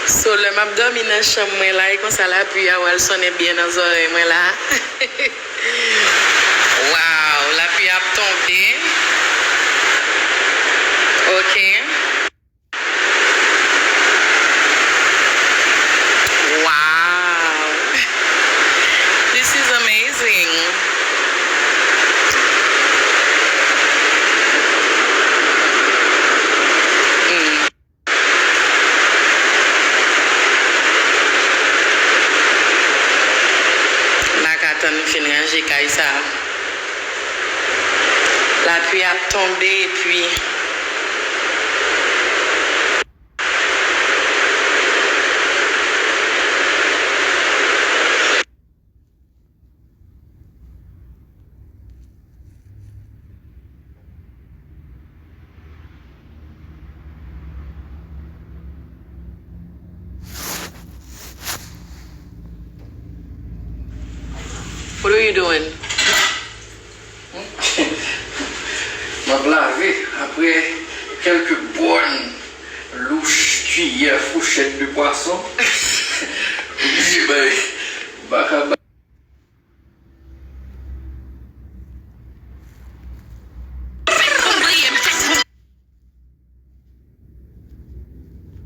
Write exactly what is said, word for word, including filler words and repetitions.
So, lè m ap dòmi nan chanm mwen la, e konsa lapli a w al sonnen byen nan zòrèy mwen la. Wow, lapli ap tonbe. Ok. Wow. This is amazing. Mm. M pa ka tann m fin ranje kay sa. Lapli ap tonbe epi What are you doing? M ap lave apre kèlke bòn louch, kiyè, fouchèt de pwason. Oblije bay baka.